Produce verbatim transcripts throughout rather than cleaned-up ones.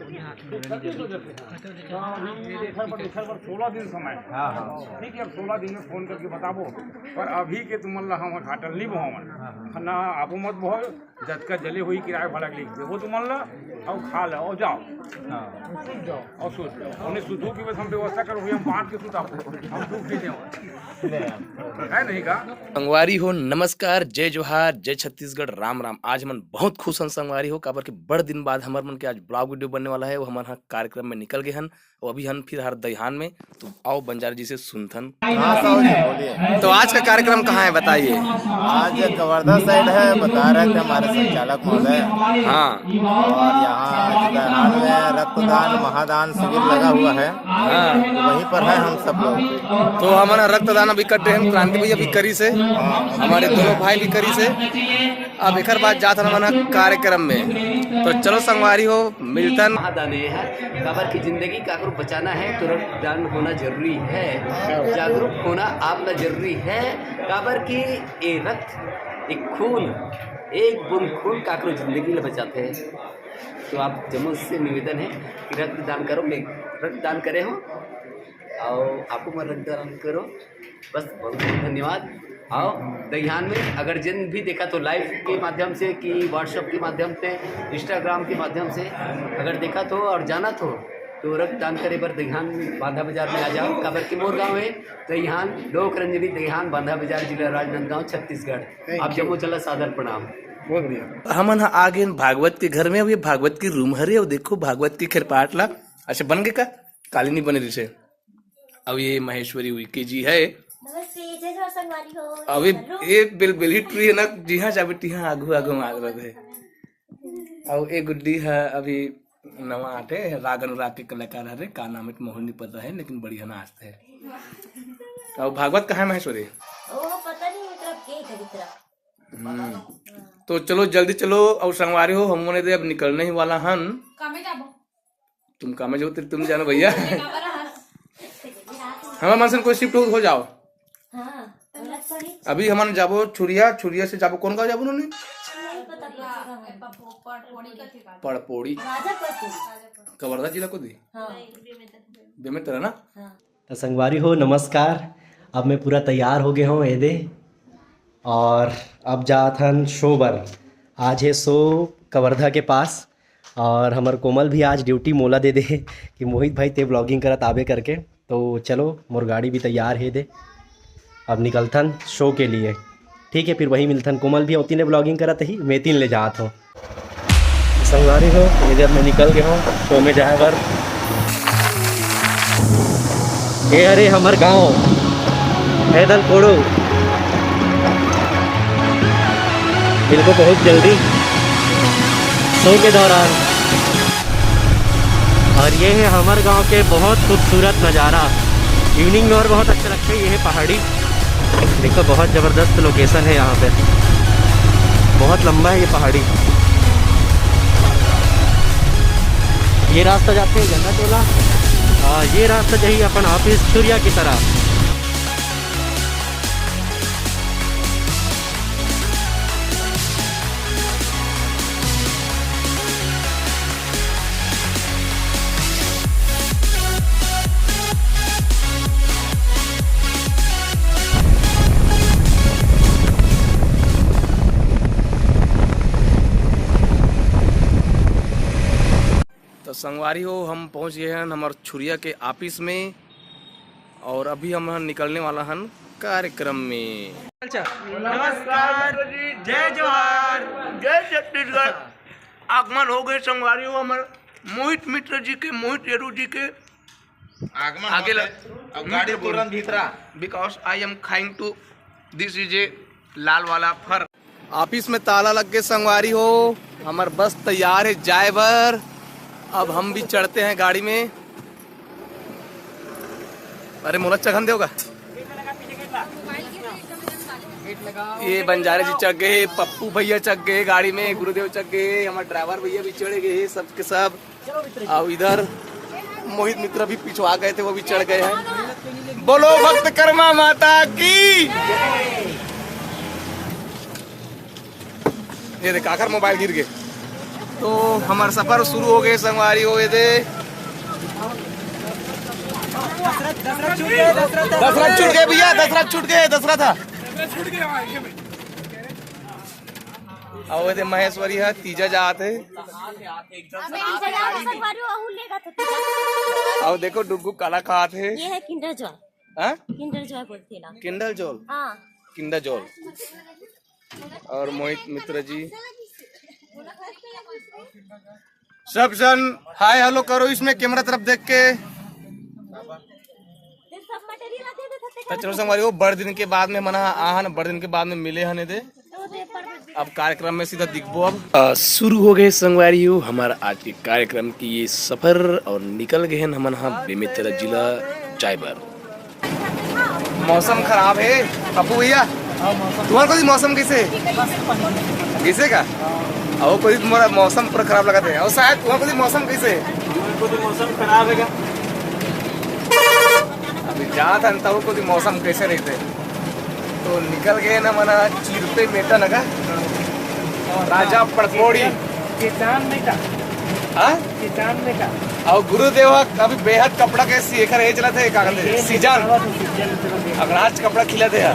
तो अभी एखर बर, एखर बर सोलह दिन समय है। हाँ, हाँ। ठीक है, अब सोलह दिन में फोन करके बताबो, पर अभी के तुमन ला हम घाटल नहीं बोहावन। ना आपो मत बोहो, जतका जले होई किराया भाड़ा के लिख देबो तुमन ला, अउ खा लो, अउ जाओ। हाँ। अउ सुत जाओ। उन्हें सुतू की बस हम व्यवस्था करो, हम बांध के सुताबो, हम दुख नहीं देवा। है नहीं का? संगवारी हो, नमस्कार, जय जोहार, जय छत्तीसगढ़, राम राम। आज हमन बहुत खुश हन संगवारी हो, काबर कि बड़ दिन बाद हमर मन के आज ब्लॉग वीडियो बनने वाला है। वो हमन ह कार्यक्रम में निकल गए हन, वो अभी हन फिर हर दईहान में। तो आओ बंजारा जी से सुनथन। हाँ, साहू जी, बोलिए। तो आज का कार्यक्रम कहाँ है, बताइए। आज कवर्धा साइड है, बता रहे थे हमारे संचालक महोदय। हाँ। और यहाँ आज दईहान में रक्तदान महादान शिविर लगा हुआ है। हाँ। तो वहीं पर है हम सब लोग। तो हमन रक्तदान अभी कर रहे हैं, क्रांति भैया भी करी से, हमारे दोनों भाई भी करी से। अब एकर बाद जात हन हमन कार्यक्रम में। तो चलो संगवारी हो, मिलतन। महादान ये है, काबर की जिंदगी काकरो बचाना है तो रक्तदान होना जरूरी है, जागरूक होना आपला जरूरी है, काबर की ये रक्त, एक खून, एक बूंद खून काकरो जिंदगी ला बचाते हैं। तो आप जम्मो से निवेदन है कि रक्तदान करो, मैं रक्तदान करे हो, अउ आपो मन रक्तदान करो। बस बहुत बहुत धन्यवाद। अउ दईहान में अगर जिन भी देखा तो लाइव के माध्यम से कि WhatsApp के माध्यम से, Instagram के माध्यम से अगर देखा तो और जाना तो, तो रक्तदान करे बर दईहान बांधा बाजार में आ जाओ, काबर कि मोर गांव है दईहान, लोक रंजनी दईहान, बांधा बाजार, जिला राजनांदगांव, छत्तीसगढ़। Thank आप you। जम्मो चला सादर प्रणाम। बहुत बढ़िया। हमन ह आ गेन भागवत के घर में। अब ये भागवत के रूम हरे, अउ देखो भागवत के खेरपाट ला। अच्छा बन गे का? काली नहीं बने रिसे। अब ये महेश्वरी उइके जी है। नमस्ते, जय जोहार संगवारी हो। अब ये, जय जोहार। ये बिल बिल ही ट्री है ना, जिहाँ जाबे तिहाँ आगू आगू मार रहे। अब ये गुड्डी है, अभी नवा आटे राग अनुराग के कलाकार हरे, का नाम है मोहन नहीं पता है, लेकिन बढ़िया नाचते है। अब भागवत कहाँ है महेश्वरी? ओ पता नहीं, मतलब के कवित्रा। हम्म। तो चलो जल्दी चलो, और संगवारी हो, हम मने दे अब निकलने ही वाला हन। कामे जाबो? तुम कामे जाओ, तेरे तुम जानो भैया। काबर हस? हमारे मन से कोई शिफ्ट हो, हो जाओ। हाँ, अलग सही। अभी हमन जाबो छुरिया, छुरिया से जाबो कौन गाँव जाबो नोनी? नहीं पता कौन सा गाँव है। पड़पोड़ी। राजा पड़पोड़ी। कवर्धा जिला को दी? हाँ। बेमेतरा ना? हाँ। तो संगवारी हो नमस्कार, अब मैं पूरा तैयार हो गए हूँ एदे, और अब जात हन शो बर। आज है शो कवर्धा के पास, और हमर कोमल भी आज ड्यूटी मोला दे दे कि मोहित भाई ते व्लॉगिंग करत आबे करके। तो चलो, मोर गाड़ी भी तैयार है दे, अब निकलथन शो के लिए। ठीक है, फिर वहीं मिलथन। कोमल भी होती ने व्लॉगिंग करत ही, मैं तीन ले जात हूँ। संगवारी हो, ये जब मैं निकल गया हूँ शो में जाए बर, ये हरे हमर गांव पैदल कोड़ो, बिल्कुल बहुत जल्दी शो के दौरान। और ये है हमर गांव के बहुत खूबसूरत नज़ारा। इवनिंग में और बहुत अच्छा लगता है। ये है पहाड़ी, देखो बहुत ज़बरदस्त लोकेशन है यहाँ पे, बहुत लंबा है ये पहाड़ी। ये रास्ता जाते हैं गन्ना टोला, और ये रास्ता जाही अपन ऑफिस छुरिया की तरफ। तो संगवारी हो, हम पहुंच गए हैं हमारे छुरिया के ऑफिस में, और अभी हम निकलने वाला हन कार्यक्रम में। अच्छा, नमस्कार, जय जोहार, जय छत्तीसगढ़। आगमन हो गए संगवारी हो हमारे मोहित मित्र जी के, मोहित यदु जी के। आगमन आगे होते, ल-, अब गाड़ी मित्र बोल। तुरंत भीतरा। Because I am going to, this is a लाल वाला फर। ऑफिस में ताला लग के संगवारी हो, हमार बस तैयार है जाए बर। अब हम भी चढ़ते हैं गाड़ी में। अरे मोला चघन देगा। ये बंजारे जी चढ़ गए, पप्पू भैया चढ़ गए गाड़ी में, गुरुदेव चढ़ गए, हमारे ड्राइवर भैया भी चढ़ गए, सबके सब। अब इधर मोहित मित्र भी पिछुआ गए थे, वो भी चढ़ गए हैं। बोलो भक्त कर्मा माता की। ये देख, आखिर मोबाइल गिर गए। तो हमर सफर शुरू हो गए संगवारी हो। ये दे दशरथ छूट गए भैया, दशरथ छूट गए, दशरथ था। अउ ये दे महेश्वरी है, तीजा जात है। अबे, ई जगह का संगवारी हो, अहू लेगा तो तीजा। अउ देखो डुग्गू काला खात है। ये है किंडर जॉय। हाँ? किंडर जॉय बोलते ना। Kinder Joy. हाँ। Kinder Joy. और मोहित मित्र जी। सब जन हाय हेलो करो इसमें कैमरा तरफ देख के। तो चलो संगवारी हो, बड़ दिन के बाद में हमन आहान, बड़ दिन के बाद में मिले हन दे। अब कार्यक्रम में सीधा दिखबो। अब अ, शुरू हो गए संगवारी हो हमारा आज के कार्यक्रम की ये सफर और निकल गए हैं हमन हा बेमेतरा जिला जाए बर। मौसम खराब है पप्पू भैया। तुम्हारे को भी मौसम कैसे है? कैसे का? अउ कोई तुम्हारा मौसम पूरा खराब लगा थे, अउ शायद तुम्हारे को भी मौसम कैसे है? हमको तो मौसम खराब है क्या? अभी जात हन तब को भी मौसम कैसे रहते। तो निकल गए ना मना चीरते मेटा नगा राजा पड़पोड़ी। किसान में का? हाँ? किसान में का? अउ गुरुदेव अभी बेहद कपड़ा के सी-, एकर ए चलत है, का कहते हैं, सीजन। सीजन चलत है। अगराज कपड़ा खिलत है।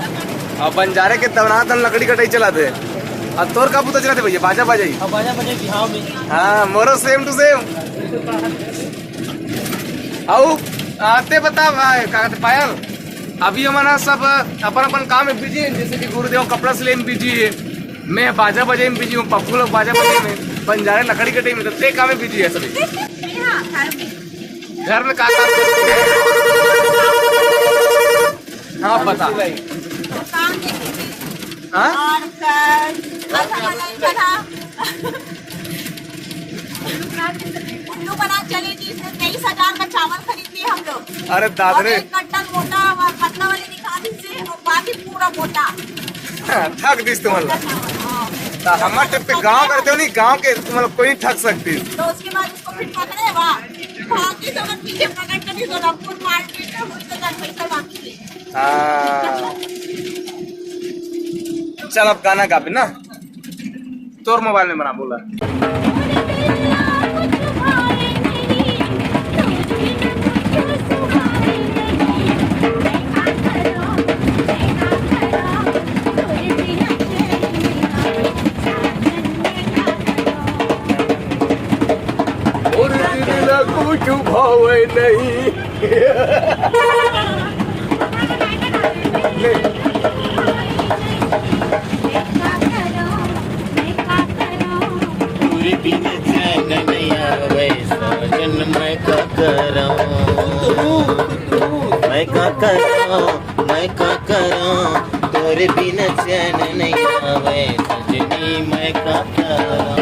अउ बंजारे के दौरान तन लकड़ी कटाई चलत है। अउ तोर का बुता चलत है भैया? बाजा बजाई। अब बाजा बजे बिहाव में। हाँ, मोरो same to same। अउ आते बता भाई, का कहते, पायल, अभी हमन ह सब अपन अपन काम में बिजी हैं, जैसे कि गुरुदेव कपड़ा सिलाई में बिजी है, मैं बाजा बजाई में बिजी हूँ, पप्पू लोग बाजा बजाई में, बंजारे लकड़ी कटाई में, तो ते काम में बिजी है सभी। घर में का काम? हाँ, बता। काम देखी थी। हाँ? और कर, अच्छा वाला अच्छा था। उल्लू बना चले जी, इसमें तेईस हजार का चावल खरीद लिए हम लोग। अरे दादा और रे। एक कट्टा मोटा वा-, पतला वाले निकाल दीजिए और बाकी पूरा मोटा। हाँ, ठग दिस तुमन ला। हाँ। त हमर trip पे गांव करते हो नहीं, गांव के तुमन ला कोई नहीं ठग सकती। तो उसके बाद उसको फिर पकड़े, वाह। भाग के तो पीछे पकड़ के भी गोरखपुर मार के तो मुझसे दस पैसा बाकी है। हाँ। चल अब गाना गा भी ना। तोर मोबाइल में बना बोला। और दिल ला कुछ भावे नहीं। तोरे बिना चैन नहीं आवे साजन, मैं का करूं? मैं का करूं? मैं का करूं? तोरे बिना चैन नहीं आवे सजनी, मैं का करूं?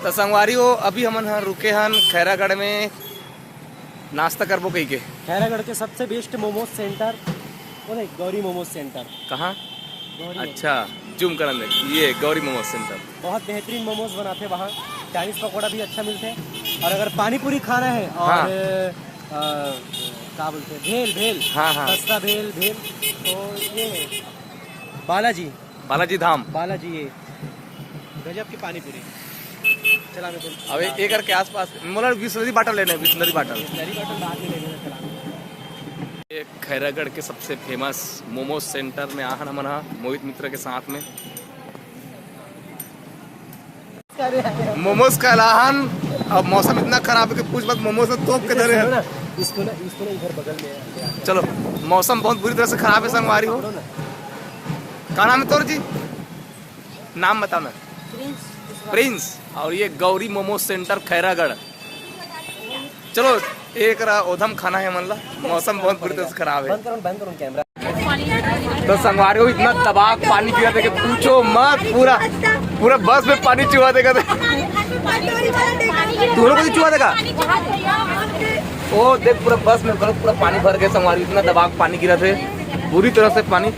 त संगवारी हो, अभी हमन ह रुके हन खैरागढ़ में नाश्ता करबो कहिके। खैरागढ़ के सबसे बेस्ट मोमोज सेंटर, वो नहीं, गौरी मोमोज सेंटर। कहाँ? गौरी मोमोज। अच्छा, जूम करन दे, ये गौरी मोमोज सेंटर। बहुत बेहतरीन मोमोज बनाते वहाँ, चाइनीज पकौड़ा भी अच्छा मिलते हैं। और अगर पानी पूरी खाना है और हाँ। अ, का बोलते हैं, भेल, भेल, हाँ, हाँ। खस्ता भेल, भेल, तो ये बालाजी। बालाजी धाम। बालाजी ये गजब की पानी पूरी। चला मैं बोल अब एक करके आसपास मोला बिसलरी बाटल लेना है, बिसलरी बाटल। बिसलरी बाटल बाद में लेने में चला। एक खैरागढ़ के सबसे फेमस मोमोज सेंटर में आहन हमन हा मोहित मित्र के साथ में। मोमोज का एलान। अब मौसम इतना खराब है कि पूछ मत, मोमोज तो तोप के धरे हैं। इसको ना, इसको ना इधर बगल में है। चलो, मौसम बहुत बुरी तरह से खराब है संगवारी हो। पकड़ो ना। का नाम है तोर जी? नाम बताओ ना। प्रिंस। प्रिंस। और ये गौरी मोमोज सेंटर खैरागढ़। चलो, एक रा ओधम खाना है मन ला, मौसम बहुत बुरी तरह से खराब है। बंद करो, बंद करो कैमरा। तो संगवारी हो, इतना दबाक पानी गिरा था कि पूछो मत। पूरा, पूरा बस में पानी चुहा देगा। तू लोग को भी चुहा देगा? ओ देख, पूरा बस में पूरा, पूरा पानी भर गया संगवारी, इतना दबाक पानी गिरा थे, बुरी तरह से पानी।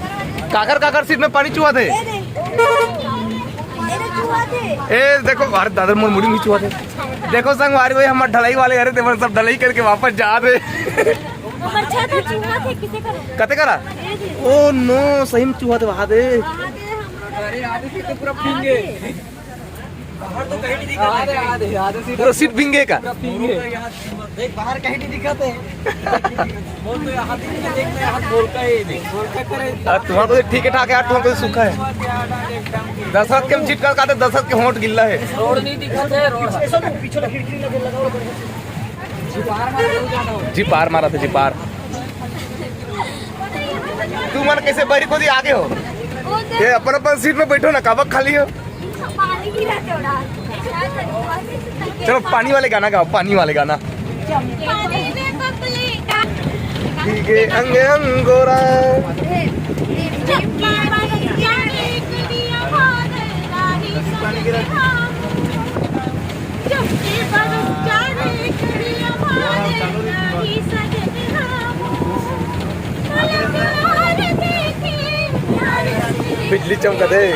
काकर काकर सीट में पानी चुहा थे। ए देखो, अरे दादा, मोर मुड़ी में चुहा थे। देखो संगवारी हो, हमर ढलाई वाले हरे, तेमन सब ढलाई करके वापस जा दे। हमर छत ह चुहा थे, किसे करो? कते करा? ए दे। ओ नो, सही में चुहा थे वहां दे। वहां दे, हमरो अरे, आधे से तो पूरा भींगे। बाहर तो कहीं नहीं दिखा। आधे, आधे, आधे से पूरा सीट भींगे का? पूरा भींगे। देख, बाहर कहीं नहीं दिखाते। बोल तो यहाँ दिख, देख, यहाँ बोल का ही नहीं। बोल का करे। आ, तुम्हारा तो ठीक है ठाक है यार, तुम्हारा तो सूखा है। दशरथ के हम चिटका खाते, दशरथ के होंठ गिल्ला है। रोड नहीं दिखाते, रोड। जी पार मारा था, जी पार। तू मन कैसे बहरी को दी आगे हो? ये अपन अपन सीट में बैठो ना, काबक खाली हो। पानी गिरा थोड़ा। चलो पानी वाले गाना गाओ, पानी वाले गाना। ठीक है, अंगे अंगोरा। बिजली चमका दे।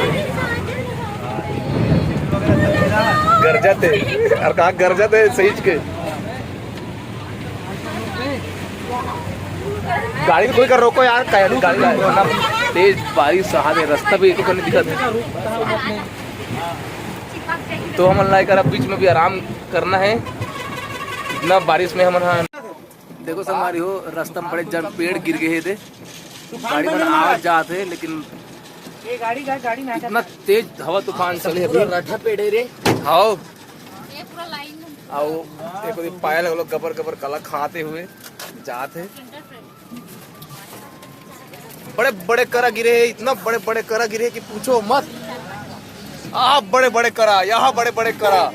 गरजा थे। अरे कहाँ गरजा थे, सही के। गाड़ी में कोई कर रोको यार, गाड़ी, गाड़ी, गाड़ी। इतना तेज बारिश आ रही, रास्ता भी एको कनी दिखत है। तो हमन ला एकर बीच में भी आराम करना है। इतना बारिश में हमन हा, देखो संगवारी हो, रास्ता में बड़े जन पेड़ गिर गए थे। गाड़ी मन आवत जात है, लेकिन ये गाड़ी, गाड़ी, गाड़ी में इतना तेज हवा तूफान चले अभी। रठा पेड़े रे। हाओ। ये पूरा लाइन में। आओ, देखो, ये पायल लोग गबर गबर कला खाते हुए जात है। बड़े बड़े करा गिरे है, इतना बड़े बड़े करा गिरे है कि पूछो मत। आप बड़े बड़े करा, यहाँ बड़े बड़े करा।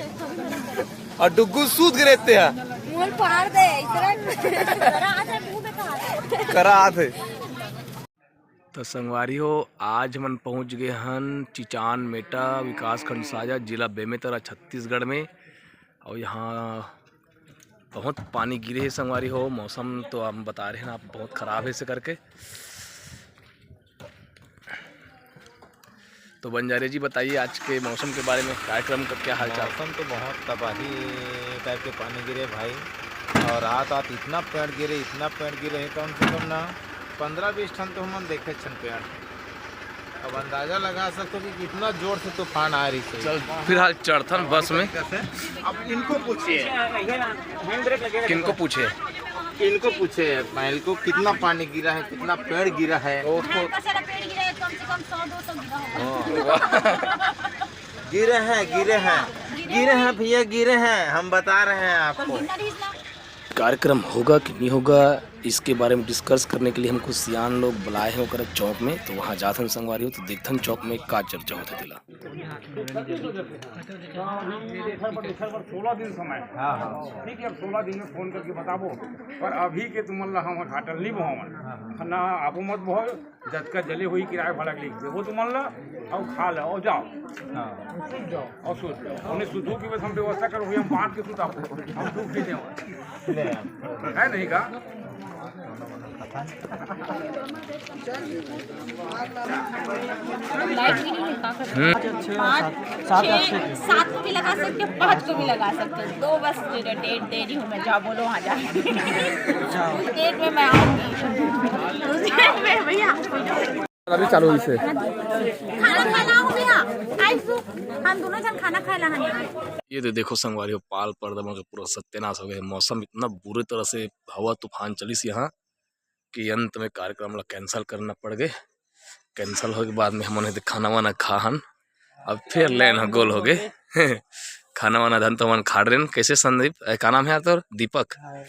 और डुग्गू सूत गिरे ते हैं। मोर पार दे, इतना करा आते मुंह में कहा। करा आते। तो संगवारी हो, आज हमन पहुंच गए हन चिचान मेटा, विकासखंड साजा, जिला बेमेतरा, छत्तीसगढ़ में। और यहाँ बहुत पानी गिरे है संगवारी हो। मौसम तो हम बता रहे हैं ना, बहुत खराब है इसे करके। तो बंजारे जी, बताइए आज के मौसम के बारे में, कार्यक्रम का क्या हाल चाल? मौसम तो बहुत तबाही टाइप के पानी गिरे भाई, और रात रात इतना पेड़ गिरे, इतना पेड़ गिरे है, कम से कम ना पंद्रह बीस ठन तो हमन देखे छन पेड़। अब अंदाजा लगा सकते हो कि कितना जोर से तूफान आ रही है। चल, फिलहाल चढ़थन बस में। कैसे? अब इनको पूछिए। किनको पूछे? इनको पूछे, महल को कितना पानी गिरा है, कितना पेड़ गिरा है। ओहो। इतना सारा पेड़ गिरा है, कम से कम सौ दो सौ गिरा होगा। हाँ। गिरे हैं, गिरे हैं, गिरे हैं भैया, गिरे हैं, हम बता रहे हैं आपको। कार्यक्रम होगा कि नहीं होगा, इसके बारे में डिस्कस करने के लिए हमको सियान लोग बुलाए हैं ओकर चौक में, तो वहाँ जाथन संगवारी हो, तो देखथन चौक में का चर्चा होता तेला। सोलह दिन समय। हाँ, हाँ। ठीक है, अब सोलह दिन में फोन करके बताबो, पर अभी के तुमन ला हम घाटल नहीं बहावन। हाँ, हाँ। ना आपो मत बहो, जतका जले होई किराया भाड़ा के लिख देबो तुमन ला, अउ खा लो, अउ जाओ। हाँ। अउ सुत जाओ। उन्हें सुतू की बस हम व्यवस्था करो, हम बांट के सुताबो, हम दुख दे देवा। ले यार। है नहीं का? लाइट भी नहीं है, का करते? हम्म। पाँच, सात, सात छः, अच्छे। सात को भी लगा सकते हो, पाँच को भी लगा सकते हो। दो बस दे दो, डेट दे रही हूँ मैं, जाओ बोलो वहाँ जा। जाओ। उस डेट में मैं आऊँगी। उस डेट में भैया। अभी चालू हुई से। खाना खाना हो गया। आई सु-, हम दोनों जन खाना खाए ला हन। ये तो देखो संगवारी हो, पाल पर्दा में पूरा सत्यानाश हो गया। मौसम इतना बुरे तरह से हवा तूफान चलिस यहाँ कि अंत में कार्यक्रम ला कैंसिल करना पड़ गए। कैंसिल होए के बाद में हमन एदे खाना वाना खा हन, अब फिर लाइन ह गोल हो गए। खाना वाना धन तो हमन खा रेन। कैसे संदीप, ए, का नाम है यार तोर? दीपक। हाँ।